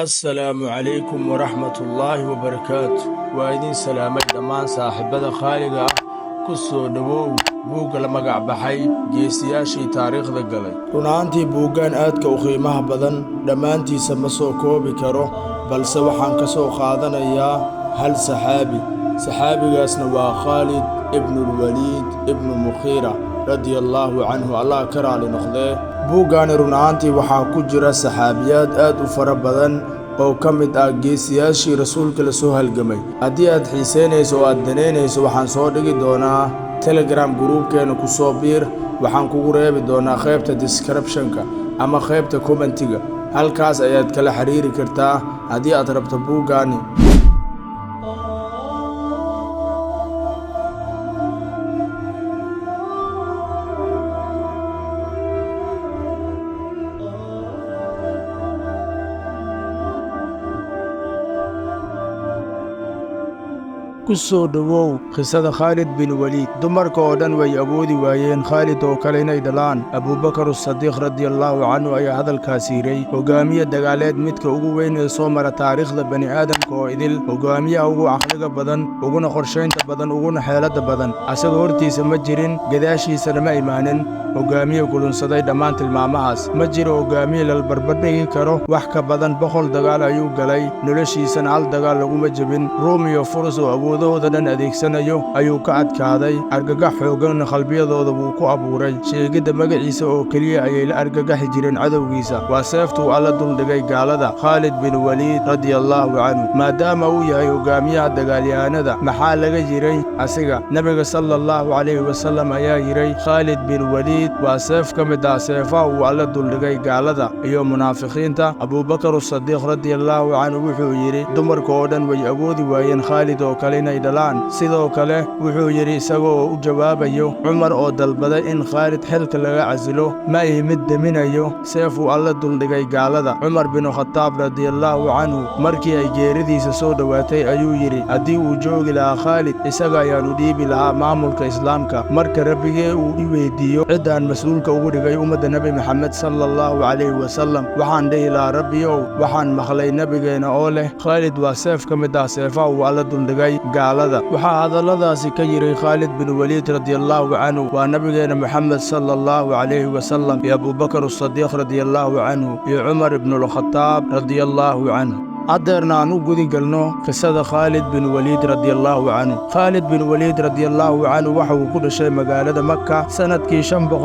Assalaamu calaykum waraxmatullaahi wabarakaatu. Waa idin salaamay dhammaan saaxiibada khaaliga ah. Ku soo dhowow buugga la magac baxay Geesiyaashii Taariikhda Galay. Run ahaantii, buuggan aadka u qiimaha badan dhammaantiisa ma soo koobi karo, balse waxaan ka soo qaadanayaa hal saxaabi. Saxaabigaasna waa Khaalid ibnulwaliid ibnu Mukhiira, radiallaahu canhu, Allah ka raali noqdee. Buuggaani run ahaantii waxaa ku jira saxaabiyaad aad u fara badan oo ka mid ah geesiyaashii rasuulka la soo halgamay. Haddii aad xiisaynayso oo aad danaynayso, waxaan soo dhigi doonaa Telegram group-keena. Ku soo biir. Waxaan kugu reebi doonaa qaybta description-ka ama qaybta comment-iga. Halkaas ayaad kala xiriiri kartaa haddii aad rabto buuggaani. Ku soo dhowow qisada Khaalid bin Weliid. Dumarka oo dhan way awoodi waayeen Khaalid oo kale inay dhalaan. Abuubakar Asadiiq, radiallaahu canhu, ayaa hadalkaas yiray. Hogaamiye dagaaleed midka ugu weyn ee soo mara taariikhda bani aadamka oo idil, hogaamiyaha ugu caqliga badan, uguna qorshaynta badan, uguna xeeladda badan. Asagoo hortiisa ma jirin, gadaashiisana ma imaanin hogaamiye kulunsaday dhammaan tilmaamahaas. Ma jiro hogaamiye lalbarbardhigi karo. Wax ka badan 100 dagaal ayuu galay, noloshiisana hal dagaal laguma jebin. Ruum iyo Furus oo awoodahooda dhan adeegsanayo ayuu ka adkaaday. Argagax xoogganna qalbiyadooda wuu ku abuuray. Sheegidda magaciisa oo keliya ayay la argagaxi jireen cadowgiisa. Waa seeftuu Alla duldhigay gaalada, Khaalid bin Waliid, radiallaahu canhu. Maadaama uu yahay hogaamiyaha dagaalyahanada, maxaa laga yiray asiga? Nebiga, sala allahu calayhi wasallam, ayaa yiray: "Khaalid bin Waliid waa seef ka mid ah seefaha uu Alla duldhigay gaalada iyo munaafiqiinta." Abuubakar Asadiiq, radiallaahu canhu, wuxuu yidhi: "Dumarka oo dhan way awoodi waayeen Khaalid oo kale inay dhalaan." Sidoo kale wuxuu yidhi, isaga oo u jawaabayo Cumar oo dalbaday in Khaalid xilka laga casilo: "Ma ihi mid deminayo seef uu Alla duldhigay gaalada." Cumar binu Khataab, radiallaahu canhu, markii ay geeridiisa soo dhowaatay ayuu yidhi: "Haddii uu joogi lahaa Khaalid, isaga ayaanu dhiibi lahaa maamulka Islaamka. Marka Rabbigee uu i weydiiyo ciddaan mas-uulka ugu dhigay ummadda Nebi Maxamed, sala allahu calayhi wasallam, waxaan dhihi lahaa: Rabbiyow, waxaan maqlay nebigeena oo leh Khaalid waa seef ka mid ah seefaha uu Alla duldhigay gaalada." Waxaa hadalladaasi ka yidhi Khaalid bin Waliid, radiallaahu canhu, waa nabigeena Moxamed, sala allahu calayhi wasallam, iyo Abuubakar Asadiiq, radiallaahu canhu, iyo Cumar ibnulkhataab, radiallaahu canhu. Haddeerna aan u gudi galno qisada Khaalid bin Waliid, radiallaahu canhu. Khaalid bin Waliid, radiallaahu canhu, waxa uu ku dhashay magaalada Maka sannadkii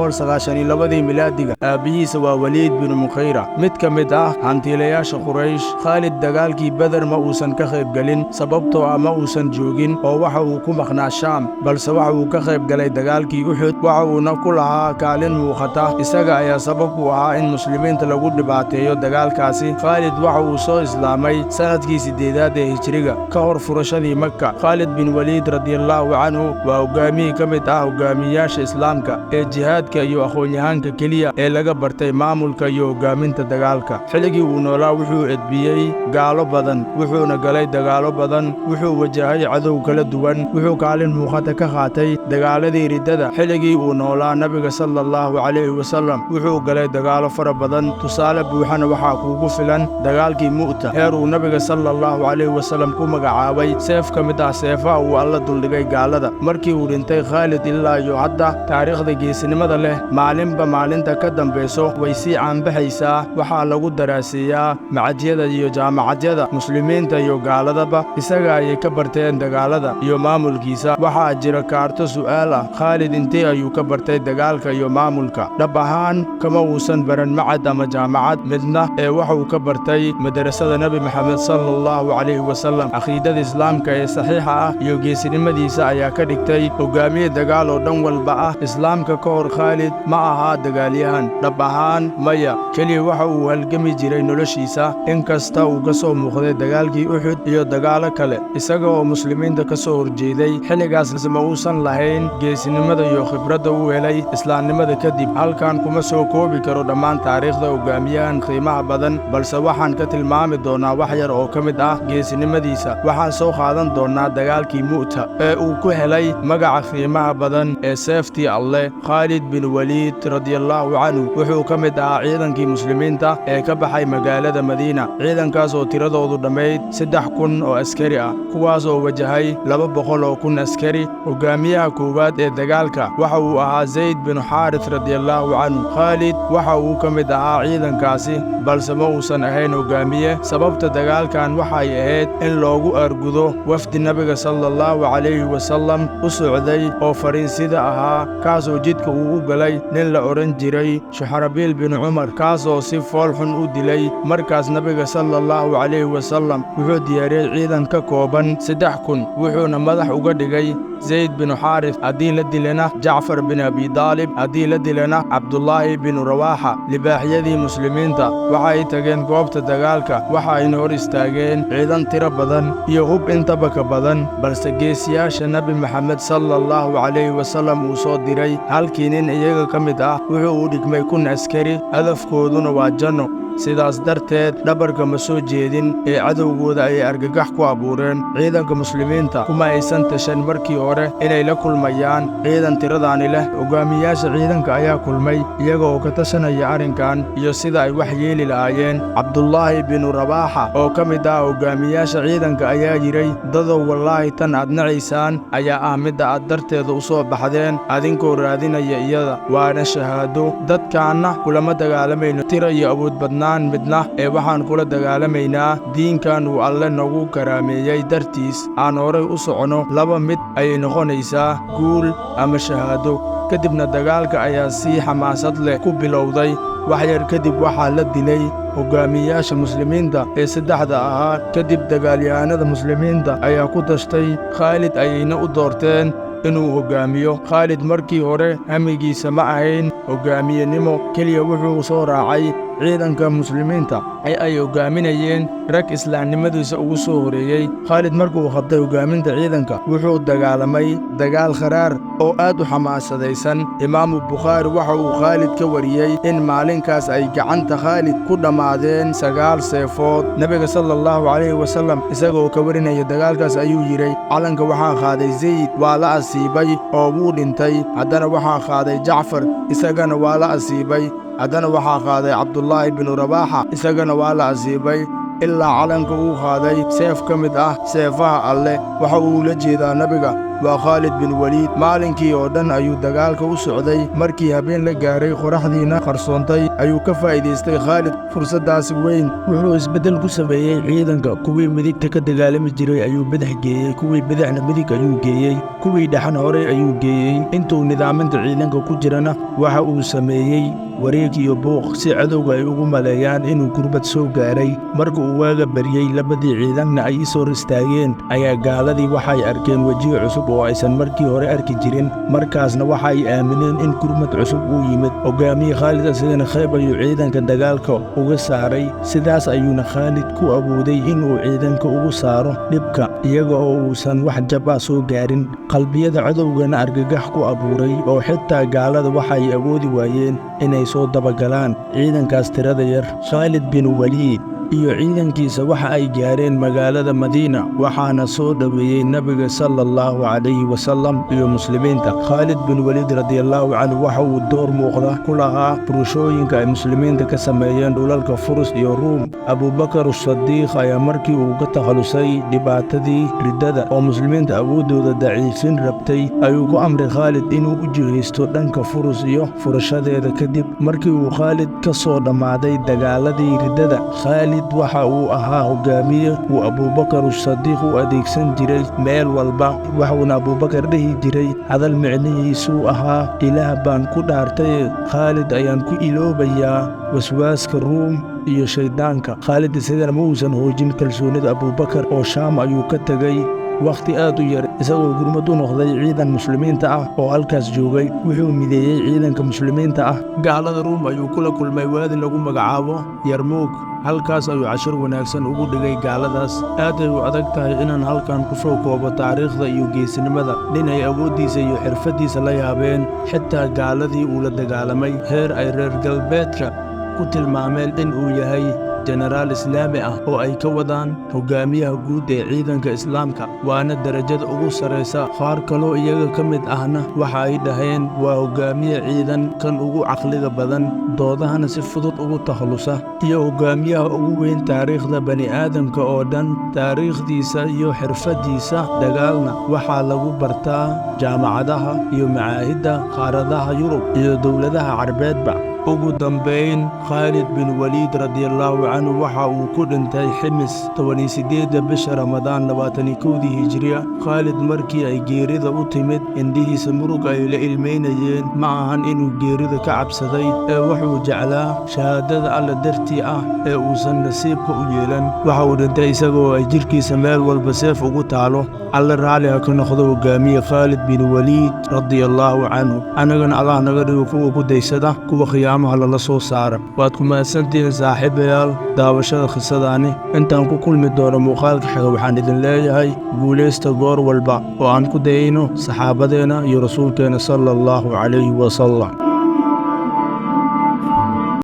592-dii milaadiga. Aabbihiisa waa Waliid bin Mukhayra, mid ka mid ah hantiilayaasha Quraysh. Khaalid dagaalkii Beder ma uusan ka qaybgelin, sababtoo ah ma uusan joogin oo waxa uu ku maqnaa Shaam, balse waxa uu ka qayb galay dagaalkii Uxud, waxa uuna ku lahaa kaalin muuqata. Isaga ayaa sabab u ahaa in muslimiinta lagu dhibaateeyo dagaalkaasi. Khaalid waxa uu soo islaamay sanadkii 8aad ee hijriga, ka hor furashadii Maka. Khaalid bin Waliid, radiallaahu canhu, waa hogaamiyii ka mid ah hogaamiyayaasha Islaamka ee jihaadka iyo aqoon-yahaanka keliya ee laga bartay maamulka iyo hoggaaminta dagaalka. Xilligii uu noolaa wuxuu edbiyey gaalo badan, wuxuuna galay dagaallo badan, wuxuu wajahay cadow kala duwan, wuxuu kaalin muuqata ka qaatay dagaaladii riddada. Xilligii uu noolaa nabiga, sala allahu calayhi wasallam, wuxuu galay dagaallo fara badan. Tusaale buuxana waxaa kuugu filan dagaalkii Mu'ta, heer uu nabiga, sala allahu calayhi wasallam, ku magacaabay seef ka mid ah seefaha uu Alla duldhigay gaalada. Markii uu dhintay Khaalid ilaa iyo hadda, taariikhda geesinimada leh maalinba maalinta ka dambayso way sii caanbaxaysaa. Waxaa lagu daraaseeyaa macadyada iyo jaamacadyada muslimiinta iyo gaaladaba. Isaga ayay ka barteen dagaalada iyo maamulkiisa. Waxaa jira kaarto su'aal ah: Khaalid intee ayuu ka bartay dagaalka iyo maamulka? Dhab ahaan kama uusan baran macad ama jaamacad midna, ee waxuu ka bartay madarasada Nebi Maxamed, sala allahu calayhi wasallam. Caqiidada Islaamka ee saxiixa ah iyo geesinimadiisa ayaa ka dhigtay hogaamiye dagaal oo dhan walba ah. Islaamka ka hor Khaalid ma ahaa dagaalyahan? Dhab ahaan maya. Keliya waxa uu halgami jiray noloshiisa, inkasta uu ka soo muuqday dagaalkii Uxud iyo dagaallo kale isaga oo muslimiinta ka soo horjeeday. Xilligaas ma uusan lahayn geesinimada iyo khibradda uu helay islaamnimada kadib. Halkan kuma soo koobi karo dhammaan taariikhda hogaamiyahan qiimaha badan, balse waxaan ka tilmaami doonaa Wax yar oo ka mid ah geesinimadiisa waxaan soo qaadan doonnaa dagaalkii Mu'ta ee uu ku helay magaca qiimaha badan ee seeftii Alleh. Khaalid bin Waliid radiallaahu canhu wuxuu ka mid ahaa ciidankii muslimiinta ee ka baxay magaalada Madiina, ciidankaas oo tiradoodu dhammayd 3000 oo askari ah, kuwaas oo wajahay 200,000 askari. Hoggaamiyaha koowaad ee dagaalka waxa uu ahaa Zayd binu Xaaris radiallaahu canhu. Khaalid waxa uu ka mid ahaa ciidankaasi, balse ma uusan ahayn hoggaamiye. Sababta dagaalkan waxay ahayd in loogu argudo wafdi Nabiga sala allahu calayhi wasallam u socday oo fariinsida ahaa, kaasoo jidka uu u galay nin la odhan jiray Shuxrabiil bin Cumar, kaasoo si fool xun u dilay. Markaas Nabiga sala allahu calayhi wasallam wuxuu diyaariyey ciidan ka kooban 3000, wuxuuna madax uga dhigay Zayd binu Xaaris, haddii la dilana Jacfar bin Abidaalib, haddii la dilana Cabdulaahi binu Rawaaxa. Libaaxyadii muslimiinta waxay tageen goobta dagaalka, waxayna hor istaageen ciidan tiro badan iyo hub intaba ka badan, balse geesiyaasha Nebi Maxamed sala allahu calayhi wasallam uu soo diray, halkii nin iyaga ka mid ah wuxuu u dhigmay 1000 askari, hadafkooduna waa janno. Sidaas darteed dhabarka ma soo jeedin ee cadowgooda ayay argagax ku abuureen. Ciidanka muslimiinta kuma aysan tashan markii hore inay la kulmayaan ciidan tiradaani leh. Hoggaamiyaasha ciidanka ayaa kulmay iyaga oo ka tashanaya arrinkan iyo sida ay wax yeeli lahaayeen. Cabdulaahi binu Rabaaxa oo ka mid ah hoggaamiyaasha ciidanka ayaa yidhay: "Dadow, wallaahi tan aad nacaysaan ayaa ah midda aad darteeda u soo baxdeen adinkoo raadinaya iyada, waana shahaado. Dadkaanna kulama dagaalamayno tira iyo awood badnaan midna, ee waxaan kula dagaalamaynaa diinkan uu Alle nagu karaameeyey dartiis. Aan horay u soconno, laba mid ayay noqonaysaa: guul ama shahaado." Kadibna dagaalka ayaa si xamaasad leh ku bilowday. Wax yar kadib waxaa la dilay hoggaamiyaasha muslimiinta ee saddexda ahaa. Kadib dagaalyahanada muslimiinta ayaa ku tashtay, Khaalid ayayna u doorteen inuu hoggaamiyo. Khaalid markii hore hamigiisa ma ahayn hoggaamiyenimo keliya, wuxuu soo raacay ciidanka muslimiinta ee ay hoggaaminayeen rag islaamnimadiisa ugu soo horeeyey. Khaalid markuu qabtay hoggaaminta ciidanka, wuxuu dagaalamay dagaal kharaar oo aad u xamaasadaysan. Imaamu Bukhaari waxa uu Khaalid ka wariyey in maalinkaas ay gacanta Khaalid ku dhammaadeen 9 seefood. Nebiga sala allahu calayhi wasallam isagoo ka warinaya dagaalkaas ayuu yidhi: "Calanka waxaa qaaday Zayd, waa la asiibay oo wuu dhintay. Haddana waxaa qaaday Jacfar, isagana waa la asiibay. Haddana waxaa qaaday Cabdulaahi binu Rabaaxa, isagana waa la asiibay, ilaa calanka uu qaaday seef ka mid ah seefaha Alleh." Waxa uu la jeedaa Nabiga waa Khaalid bin Waliid. Maalinkii oo dhan ayuu dagaalka u socday. Markii habeen la gaaray, qoraxdiina qarsoontay, ayuu ka faa'iidaystay Khaalid fursaddaasi weyn. Wuxuu isbeddel ku sameeyey ciidanka. Kuwii midigta ka dagaalami jiray ayuu bidix geeyey, kuwii bidixna midig ayuu geeyey, kuwii dhexan horey ayuu geeyey. Intuu nidaaminta ciidanka ku jirana waxa uu sameeyey wareeg iyo buuq si cadowga ay ugu maleeyaan inuu gurbad soo gaaray. Marka uu waaga baryey, labadii ciidanna ay is hor istaageen, ayaa gaaladii waxay arkeen wejiyo cusub oo aysan markii hore arki jirin. Markaasna waxa ay aamineen in gurmad cusub uu yimid. Hoggaamiye Khaalid isagana qayb ayuu ciidanka dagaalka uga saaray. Sidaas ayuuna Khaalid ku awooday inuu ciidanka ugu saaro dhibka iyaga oo uusan wax jab ah soo gaarin, qalbiyada cadowgana argagax ku abuuray, oo xitaa gaalada waxay awoodi waayeen inay soo dabagalaan ciidankaas tirada yar. Khaalid bin Waliid iyo ciidankiisa waxa ay gaareen magaalada Madiina, waxaana soo dhoweeyey Nebiga sala allahu calayhi wasallam iyo muslimiinta. Khaalid bin Waliid radiallaahu canhu waxa uu door muuqda ku lahaa furashooyinka ay muslimiinta ka sameeyeen dhulalka Furus iyo Ruum. Abuubakar Sadiiq ayaa markii uu ka takhalusay dhibaatadii riddada oo muslimiinta awooddooda daciifin rabtay, ayuu ku amray Khaalid inuu u jihaysto dhanka Furus iyo furashadeeda. Kadib markii uu Khaalid ka soo dhammaaday dagaaladii riddada, Khaalid waxa uu ahaa hoggaamiye uu Abuubakar Sadiiq u adeegsan jiray meel walba, waxuuna Abuubakar dhihi jiray hadal micnihiisuu ahaa: "Ilaah baan ku dhaartay, Khaalid ayaan ku iloobayaa waswaaska Ruum iyo shayddaanka." Khaalid isagana ma uusan hoojin kalsoonida Abuubakar, oo Shaam ayuu ka tegey wakhti aad u yar, isagoo gurmad u noqday ciidan muslimiinta ah oo halkaas joogay. Wuxuu mideeyey ciidanka muslimiinta ah. Gaalada Ruum ayuu kula kulmay waadi lagu magacaabo Yarmuug. Halkaas ayuu cashir wanaagsan ugu dhigay gaaladaas. Aad ay u adag tahay inaan halkan ku soo koobo taariikhda iyo geesinimada nin ay awooddiisa iyo xirfaddiisa la yaabeen xitaa gaaladii uu la dagaalamay, heer ay reer galbeedka ku tilmaameen in uu yahay Jenaraal islaami ah oo ay ka wadaan hogaamiyaha guud ee ciidanka islaamka, waana darajada ugu sarraysa. Qaar kaloo iyaga ka mid ahna waxa ay dhaheen waa hogaamiye ciidan kan ugu caqliga badan, doodahana si fudud ugu takhallusa, iyo hogaamiyaha ugu weyn taariikhda bani'aadamka oo dhan. Taariikhdiisa iyo xirfaddiisa dagaalna waxaa lagu bartaa jaamacadaha iyo macaahidda qaaradaha Yurub iyo dowladaha Carbeedba. Ugu dambayn, Khaalid bin Waliid radiallahu canhu waxa uu ku dhintay Ximis 18-da bisha Ramadaan 21-dii Hijriya. Khaalid markii ay geerida u timid, indhihiisa murug ay la ilmaynayeen. Ma ahan inuu geerida ka cabsaday, ee wuxuu jeclaa shahaadada Alle dartii ah ee uusan nasiibka u yeelan. Waxa uu dhintay isagoo ay jidhkiisa meel walba seef ugu taalo. Alle raalli ha ka noqdo hogaamiye Khaalid bin Waliid radiallahu canhu. Annagana Allah naga dhigo kuwa ku daysada, kuwa qiyaamaha lala soo saara. Waad ku mahadsantihiin, saaxiibayaal, daawashada qisadaani. Intaan ku kulmi doono muuqaalka xiga, waxaan idin leeyahay guulaysta goor walba oo aan ku dayayno saxaabadeenna iyo rasuulkeena sala allahu calayhi wasalam.